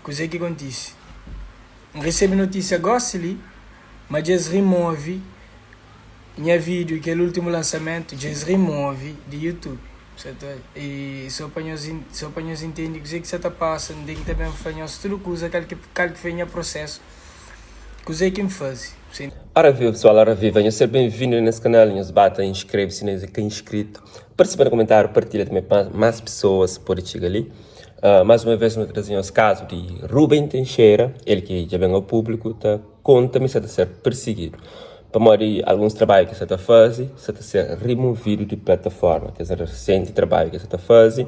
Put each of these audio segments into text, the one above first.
Kuzê ki kontise? N resebe notísia gósi li ma dja es rimove nha vídiu, kel últimu lansamentu, dja es rimove di YouTube. I sô pa nhos sô pa nhos intende kuzê ki sa ta pasa, N ten ki ta ben fla nhos tudu kuza, kal ki kal ki foi nha prosésu, kuzê ki N faze. Ora viva pessoal, ora viva, nhos ser ben vindu nes kanal, nhos ba ta inskreve si nhos é ka inscrito, partisipa na komentáriu, partilha também pa más pessoas pode txiga li. Más uma vez nu ta traze nhos kazu di Ruben Teixeira, el ki dja ben ao públiku ta konta ma el sa ta ser pirsigidu pamodi alguns trabadju ki el sa ta faze sa ta ser rimovidu di plataforma, kes resenti trabadju ki el sa ta faze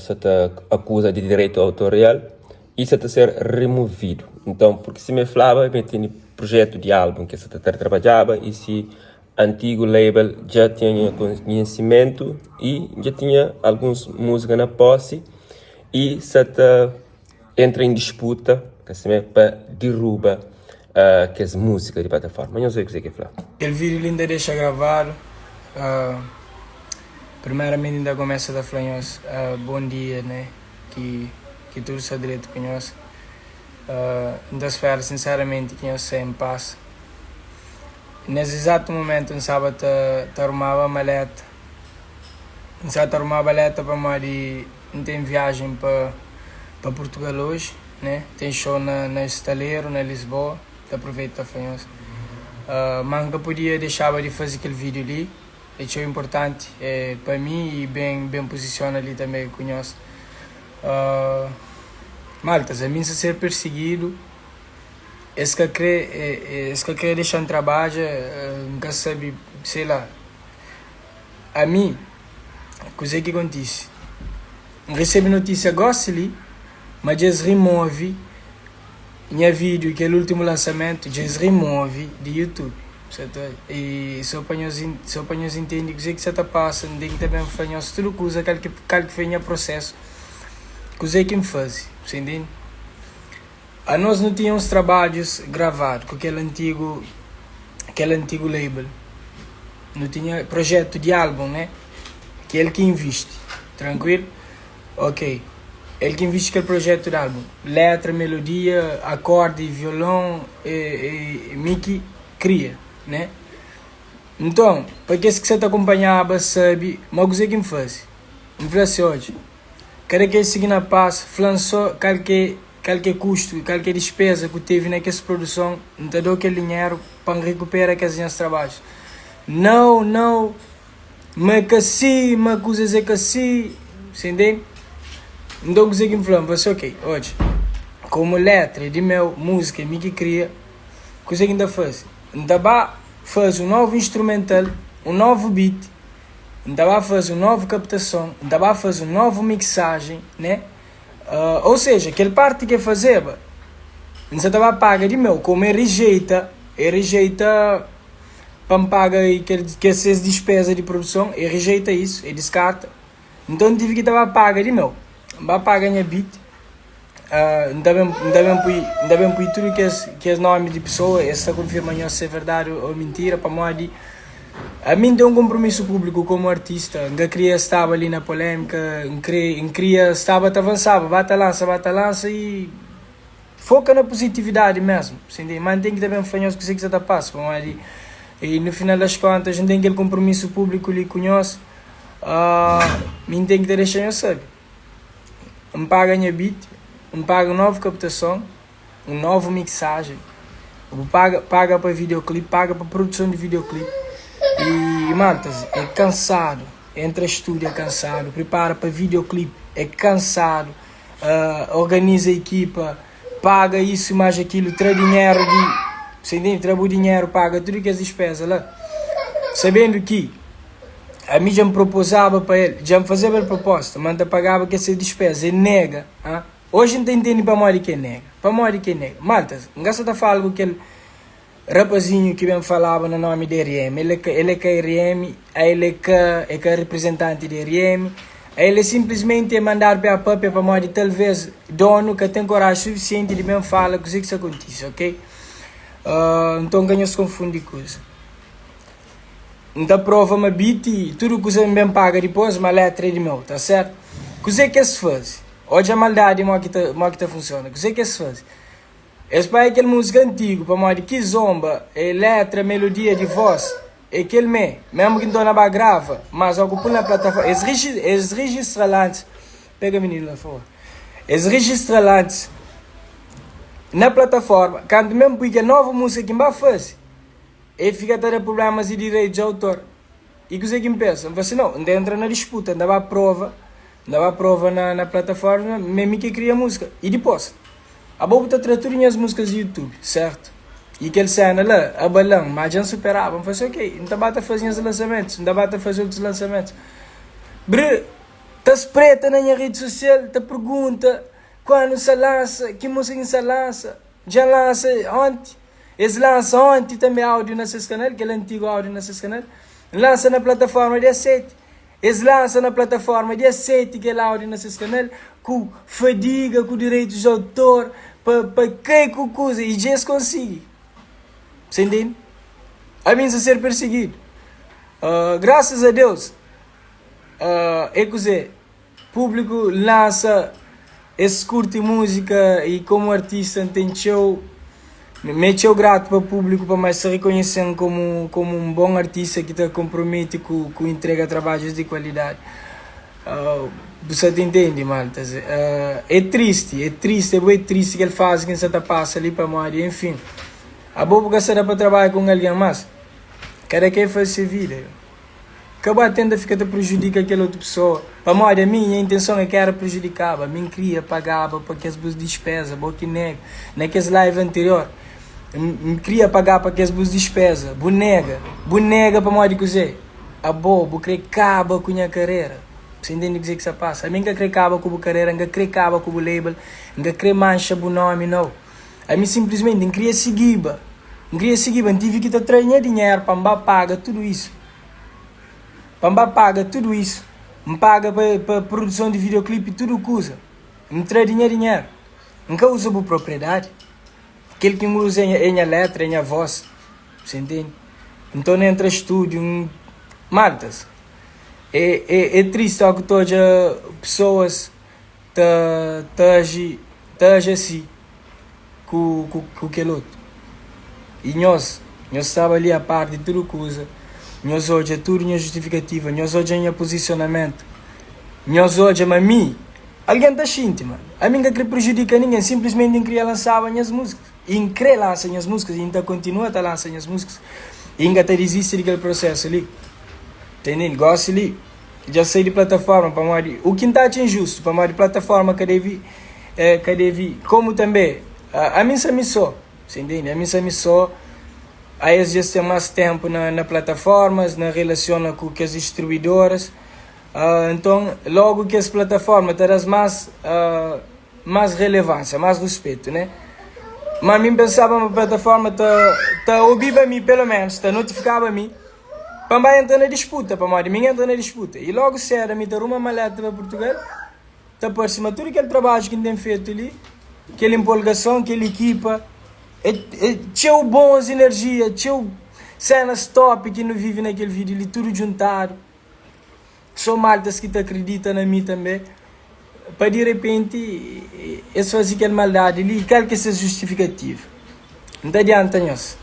sa ta akuza di direitu autorial i sa ta ser rimovidu. Nton, purki sima el flaba ma el tene prujetu di álbun ki el sa ta trabadjaba i si Antigu label dja tinha konhisimentu y dja tinha alguns múzika na posi y sa ta entra en disputa pa diruba kes múzika di plataforma. Nhos obi kuzê ki el fla. Kel vídiu li N ta dexa gravadu. Primeramenti N ta kumesa ta fla nhos bon dia ne, ki ki tudu sta dretu ku nhos. N ta spera sinseramenti ki nhos sta en pas. Nes izatu mumentu N staba ta ta arumaba maleta. N staba ta arumaba maleta pamodi N ten viajen pa pa Purtugal oji, ne? Ten show na na Estaleru, na Lisboa. Ta aproveita ta fla nhos. Ma N ka podia dexaba di faze kel vídiu li. É txeu inportanti pa mi i ben ben puzisiona li tanbe ku nhos. Maltas, ami N sta ser persigidu. Es ka kre, es ka kre dexa-m trabadja, N ka sabe, sei la. Ami, kuzê ki kontise? N resebe notísia gósi li ma dja es rimove nha vídiu, kel últimu lansamentu, dja es rimove di YouTube. I sô pa nhos, sô pa nhos intende kuzê ki sa ta pasa, N ten ki ta ben fla nhos tudu kuza, kal ki, kal ki foi nha prosésu, kuzê ki N faze. Sa intende? Anos nu tinha uns trabadjus gravadu ku kel antigu kel antigu label. Nu tinha projetu di album, né? Ki el ki invisti. Trankuilu? Ok. El ki invisti kel projetu di album. Letra, melodia, akordi, violon, e, e, mi ki kria, né? Nton, pa kes ki sa ta kunpanhaba sabe ma kuzê ki N faze. N fla si, Odja. Kada kes sigi na pas, fla-m so kal ke kal ke kustu i kal ke dispeza ku tevi na kes produson, N ta da-u kel dinheru pa N rekupera kes nhas trabadjus. Nau, nau, ma é ka si, ma kuzas é ka si, sa intende? Nton kuzê ki N fla? N fla si, ok, odja, komu letra é di meu, múzika é mi ki kria, kuzê ki N ta faze? N ta ba faze un novu instrumental, un novu beat, N ta ba faze un novu kaptason, N ta ba faze un novu miksajen, né? Ou seja, kel parti ki el fazeba, N sa ta ba paga di meu. Komu el rejeita, el rejeita pa N paga kel ses dispeza di produson, el rejeita isu, el diskarta. Nton N tive ki ta ba paga di meu. N ba paga nha beat. N ta ben, N ta ben pui, N ta ben pui tudu kes, kes nomi di pesoa, es ta konfirma nhos si é verdadi ô mintira, pamodi ami N ten un konpromisu públiku komu artista, N ka kria staba li na polémika, N kre, N kria staba ta avansaba, ba ta lansa, ba ta lansa i foka na puzitividadi mesmu, sa intende? Ma N ten ki ta ben fla nhos kuzê ki sa ta pasa, pamodi i no final das kontas N ten kel konpromisu públiku li ku nhos, mi N ten ki ta dexa nhos sabe. N paga nha beat, N paga un novu kaptason, un novu mixajen, bu paga paga pa videoclip, paga pa produson di videoclip i maltas é kansadu, entra studio é kansadu, pripara pa videoclip é kansadu, organiza ekipa, paga isu mais akilu, tra dinheru di, sa intende? Tra bu dinheru paga tudu kes dispeza la, sabendu ki. Ami dja N propozaba pa el, dja N fazeba el proposta, ma N ta pagaba kes se dispeza. El nega. Ha? Oji N ta intende pamodi ki el nega. Pamodi ki el nega? Maltas, N ka sa ta fala ku kel rapazinhu ki ben falaba na nomi di RM. El é ka, el é ka RM, a el é ka, é ka reprezentanti di RM. A el é sinplismenti é mandadu pa papia pamodi talvês donu ka ten koraji sufisienti di ben fala kuzê ki sta kontise, ok? Nton ka nhos konfundi kuza. N ta prova ma beat i tudu kuza N ben paga dipôs, ma letra é di meu, ta sertu? Kuzê ki es faze? Odja maldadi mo ki ta mo ki ta funsiona. Kuzê ki es faze? Es panha kel múzika antigu pamodi kizomba é letra, melodia di vós é kel mê, mesmu ki N torna ba grava, mas óki pul na plataforma es riji es rijistra-l antis, pega mininu la favor, es rijistra-l antis na plataforma, kantu mesmu pui kel novu múzika ki N ba faze, el fika ta da prublémas di direitus di autor. I kuzê ki N pensa? N fla si, nau, N ta entra na disputa, N ta ba prova, N ta ba prova na na plataforma ma é mi ki kria múzika. I dipôs, abo bu ta tra tudu nhas múzikas di YouTube, sértu? I kel séna la abala-m, má dja N superaba. N fla si, ok, N ta ba ta faze nhas lansamentus, N ta ba ta faze otus lansamentus. Bri ta spreta na nha redi sosial, ta pergunta, Kuandu N sa lansa? Ki múzika ki N sa lansa? Dja N lansa onti. Es lansa onti tanbe audio na ses kanal, kel antigu audio na ses kanal. N lansa na plataforma dia 7. Es lansa na plataforma dia 7 kel audio na ses kanal ku fadiga, ku direitus di autor, pa pa kai ku kuza i dja es konsigi. Sa intende? Ami N sa ser persigidu. Uh, grasas a Deus, uh, é kuzê? Públiku lansa es kurti múzika i komu artista N ten txeu Mi é txeu gratu pa públiku pamodi es ta rikonhese-m komu komu un bon artista ki ta konpromete ku ku intrega trabadjus di kualidadi. Bu sa ta intende malta? É tristi, é tristi, é bué tristi kel fazi ki N sa ta pasa li pamodi enfin abo bu ka sa da pa trabadja ku un algen mas kada ken faze se vida. Ka ba tenta fika ta prujudika kel otu pesoa, pamodi ami nha intenson é ka éra prujudikaba, ami N kria pagaba pa kes bus dispeza, bo ki nega. Na kes live anterior, N kria paga pa kes bus dispeza, bu nega. Bu nega pamodi kuzê? Abo bu kre kaba ku nha karera. Bu sa intende kuzê ki sa pasa? Ami N ka kre kaba ku bu karera, N ka kre kaba ku bu label, N ka kre manxa bu nomi, nau. Ami sinplismenti N kria sigiba, N kria sigiba, N tivi ki ta tra nha dinheru pa N ba paga tudu isu, pa N ba paga tudu isu, N paga pa pa produson di videoclip, tudu kuza, N tra di nha dinheru, N ka uza bu propriedadi, kel ki N uza é nha letra, é nha voz, bu intende? Nton N entra stúdiu, N maltas, é é é tristi óki ta odja pesoas. ta ta aji ta aji asi ku ku ku kel otu i nhos nhos staba li a par di tudu kuza nhos odja tudu nha justifikativa nhos odja nha puzisionamentu nhos odja ma mi algen ta xinti ma ami n ka kre prejudika ningen sinplismenti n kria lansaba nhas múzikas i n kre lansa nhas múzikas i n ta kontinua ta lansa nhas múzikas i n ka ta dizisti di kel prosesu li ta intende gosi li. Dja sai di plataforma pamodi u ki nta atxa injustu pamodi plataforma ka devi ka devi komu tanbe ami nsa mi so sa intende ami nsa mi so a es dja ten mas tempu na na plataformas na relasiona ku kes distribuidoras nton logu kes plataforma ta das mas mas relevansia mas ruspetu ne ma ami npensaba ma plataforma ta ta obiba mi pelo menus ta notifikaba mi. Pa N ba entra na disputa, pamodi mi N entra na disputa. I lógu sédu mi ta ruma maleta pa Purtugal, ta parse ma tudu kel trabadju ki N ten fetu li, kel inpolgason, kel ekipa, é é txeu bons inerjia, txeu sénas top ki nu vive na kel vídiu li, tudu djuntadu. So maltas ki ta kridita na mi tanbe, pa di repenti es faze kel maldadi li, kal ki é ses justifikativa? N ta adianta nhos,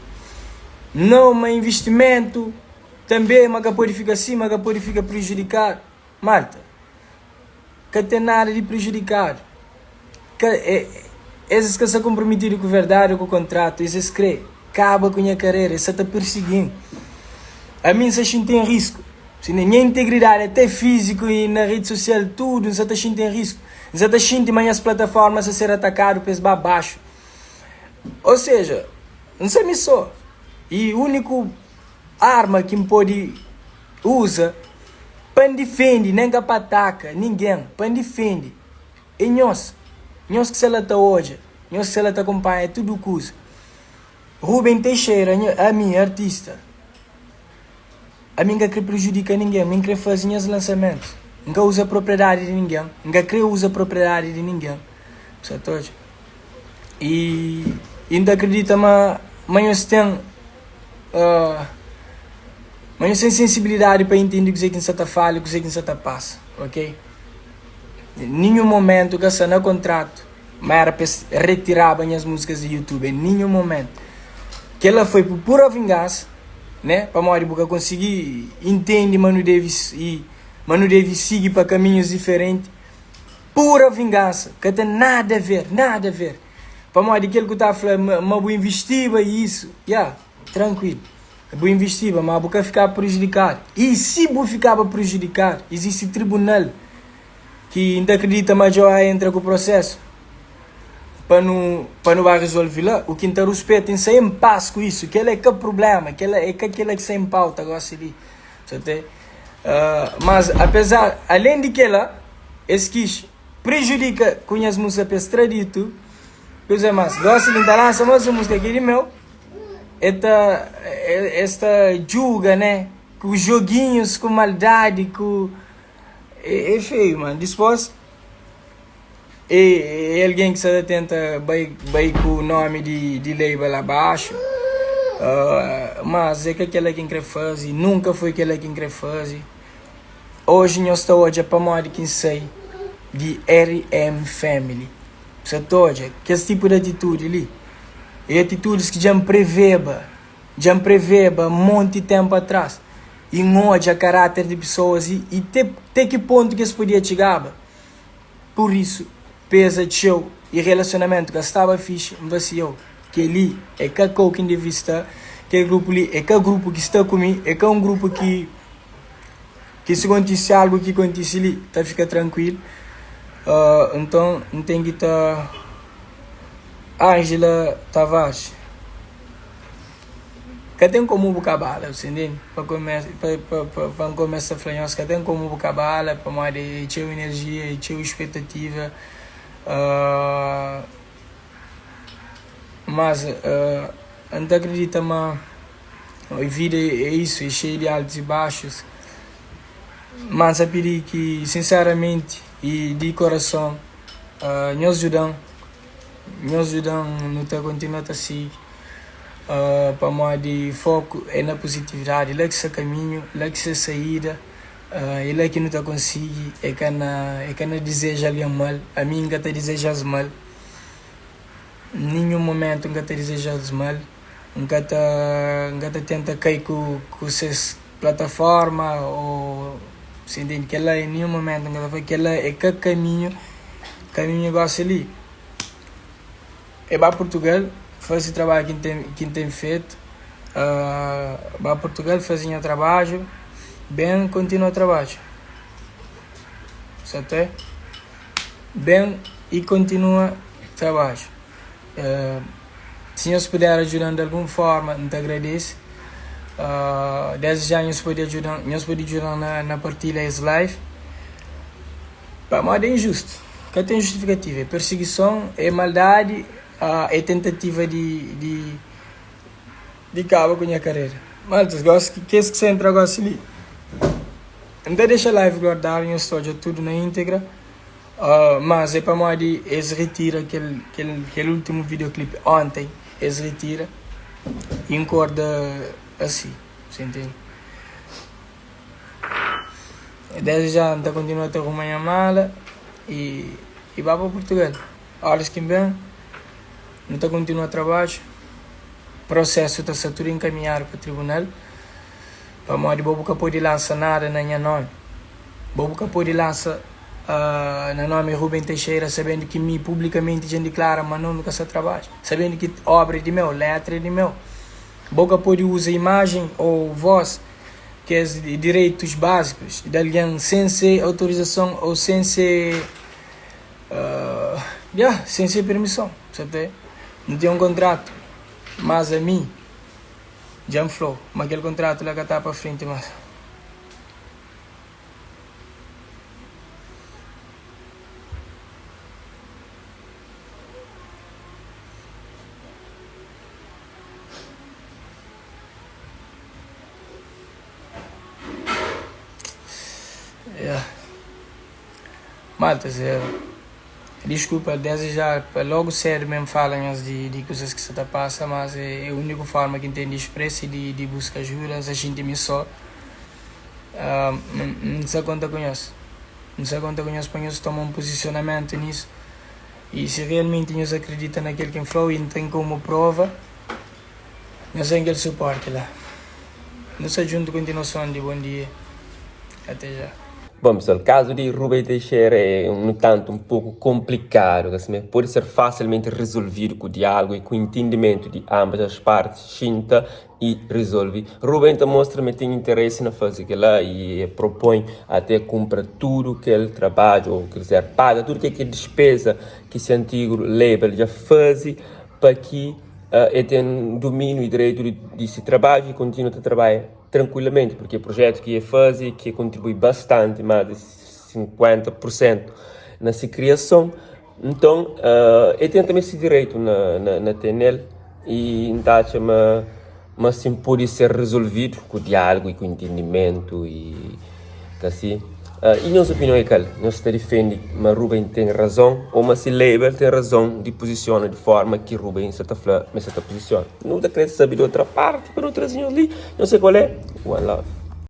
nau, ma invistimentu tanbe ma ka pode fika si, ma ka pode fika prejudikadu. Malta, ka ten nada di prejudikadu. Ka, e, es es ka sta konprometidu ku verdadi ô ku kontratu. Es es krê kaba ku nha karera, es sta ta pirsigi-m. Ami N sta xinti en risku. Si nha integridadi até fíziku i na redi sosial tudu N sta ta xinti en risku. N sta ta xinti ma nhas plataforma sta ser atakadu pa es ba baxu. Ô seja, N sta mi sô i úniku arma ki N pode uza pa N difende, nen ka pa ataka ningen, pa N difende é nhos. Nhos ki sta la ta odja, nhos ki sta la ta kunpanha tudu kuza. Ruben Teixeira, ami, artista. Ami N ka kre prejudika ningen, mi N kre faze nhas lansamentus. N ka uza propriedadi di ningen, N ka kre uza propriedadi di ningen. Bu sa ta odja? I i N ta kridita ma ma nhos ten ma nhos ten sensibilidadi pa intende kuzê ki N sa ta fala i kuzê ki N sa ta pasa, ok? Ninhun momentu ka sta na kontratu ma era pa es retiraba nhas múzikas di YouTube en ninhun momentu. Kela foi por pura vingansa, né? Pamodi bu ka konsigi intende ma nu debe i ma nu debe sigi pa kaminhus diferenti. Pura vingansa, ka ten nada a ver, nada a ver. Pamodi kel ku ta fla ma bu invistiba i isu, ya, trankuilu. Bu invistiba, ma bu ka fikaba prejudikadu. I si bu fikaba prejudikadu, izisti tribunal ki N ta kridita ma dja entra ku prosesu pa nu pa nu ba rizolvi la. U ki N ta ruspeta i N sta en pas ku isu. Kela é ka prublema, kela é ka kela ki sta en pauta gosi li. Sa te? Mas apezar, alen di kela, es kis prejudika ku nhas múzika pa es tra di YouTube. Kuze mas? Gosi li N ta lansa mas un múzika ki é di meu. E ta es ta djuga né ku joguinhos ku maldadi ku é feio mano dispos é alguém ki sa ta tenta bai bai ku nomi di di label abaixo mas é ka kela ki N kre fazi nunka foi kela ki N kre fazi oji nhos ta odja pamodi ki N sai di RM family. Sa ta odja kes tipu di atitudi li é atitudis ki dja N preveba, dja N preveba monti ténpu atras i N odja karáter di pesoas i i te te ki pontu ki es podia txigaba. Pur isu, peza txeu i relasionamentu ka staba fixi, N fla si, Yo, kel-li é ka kau ki N devia sta, kel grupu li é ka grupu ki sta ku mi, é ka un grupu ki. Ki si kontise algu ki kontise li, ta fika trankuilu. Nton, N ten ki ta Angela Tavares, Ka ten komu bu ka bala, bu sta intende? Pa kumesa, pa, pa, pa, pa N kumesa fla nhos, ka ten komu bu ka bala, pamodi é txeu inerjia, é txeu expectativa. Mas, N ta akredita ma. Vida é isso, é cheio de altos e baixos. Mas N sa pidi ki sinseramenti i di korason nhos djuda-m, nhos djuda-m nu ta kontinua ta sigi pamodi foku é na puzitividadi, la ki sta kaminhu, la ki sta saída, é la ki nu ta konsigi, é ka na é ka na dizeja algen mal, ami N ka ta dizeja-s mal, ninhun momentu N ka ta dizeja-s mal. N ka ta N ka ta tenta kai ku ku ses plataforma ô si intende kela em nenhum momento N ka ta fla kela é ka kaminhu kaminhu gosi li é ba Portugal faze trabadju ki N ten ki N ten fetu ba Portugal faze nha trabadju ben kontinua trabadju sa ta ben i kontinua trabadju. Si nhos puder ajuda-m di algun forma, N ta agradese. Desdi ja nhos pode ajuda-m, nhos pode djuda-m na partilha es live. Pamodi é injustu, ka ten justifikativa, é persigison, é maldadi, é tentativa di di di kaba ku nha karera. Maltas, gosi ki kes ki sta entra gosi li, N ta dexa live guardadu, nhos ta odja tudu na íntegra. Mas é pamodi es retira kel kel kel ultimu videoclip ontem es retira e N korda asi, sa intende? Desdi ja N ta kontinua ta ruma nha mala e e ba pa Portugal. Oras ki N ben N ta kontinua trabadju, prosesu ta sta tudu enkaminhadu pa tribunal pamodi bo bu ka pode lansa nada na nha nomi, bo bu ka pode lansa. Na nomi Ruben Teixeira sabendu ki mi publikamenti dja N diklara ma nomi ka sa trabadja sabendu ki obra é di meu, letra é di meu bo ka pode uza imajen ou voz kes direitus bazikus di algen sen se autorizason ou sen se ya sen se permison sa ta nu ten un kontratu mas ami dja N flau ma kel kontratu la ka ta pa frenti mas. Yeah. Maltas, eh, desculpa desde já pa logo cedo mesmo fala nhos di, di kuzas ki sa ta pasa, mas é, é único forma ki N ten di expressa e di, di busca ajuda, N sa xinti mi só. N sa konta ku nhos. N sa konta ku nhos pa nhos toma un pozisionamentu nisu. I si realmenti nhos akridita na kel ki N fla-u i N ten komu prova, nhos ten kel suporti la. Nu sta djuntu kontinuason di bon dia. Ate já. Bom pessoal, kazu di Rubem Teixeira é un tantu un poku konplikadu, ka simé? Pode ser fasilmenti rizolvidu ku diálugu i ku intendimentu di anbas as partis, xinta i rizolvi. Rubem ta mostra ma el ten interesi na faze kel-la i el propõe ate kunpra tudu kel trabadju ou ker dizer paga tudu kel dispeza ki se antigu label dja faze pa ki el ten duminiu i direitu di se trabadju i kontinua ta trabadja. trankuilamenti, purki projetu ki e faze ki e kontribui bastanti, más di 50 pur sentu na se kriason, nton e ten tanbe se direitu na ten el i N ta atxa ma ma sin pode ser rizolvidu ku diálugu i ku intendimentu i kasi. I nhos opinion é kal? Nhos ta difende ma Ruben ten razon ô ma se label ten razon di puzisiona di forma ki Ruben sa ta fla ma el sa ta puzisiona? Nu ta kre sabe di otra parti pa nu traze nhos li. Nhos sabe kual é? One love.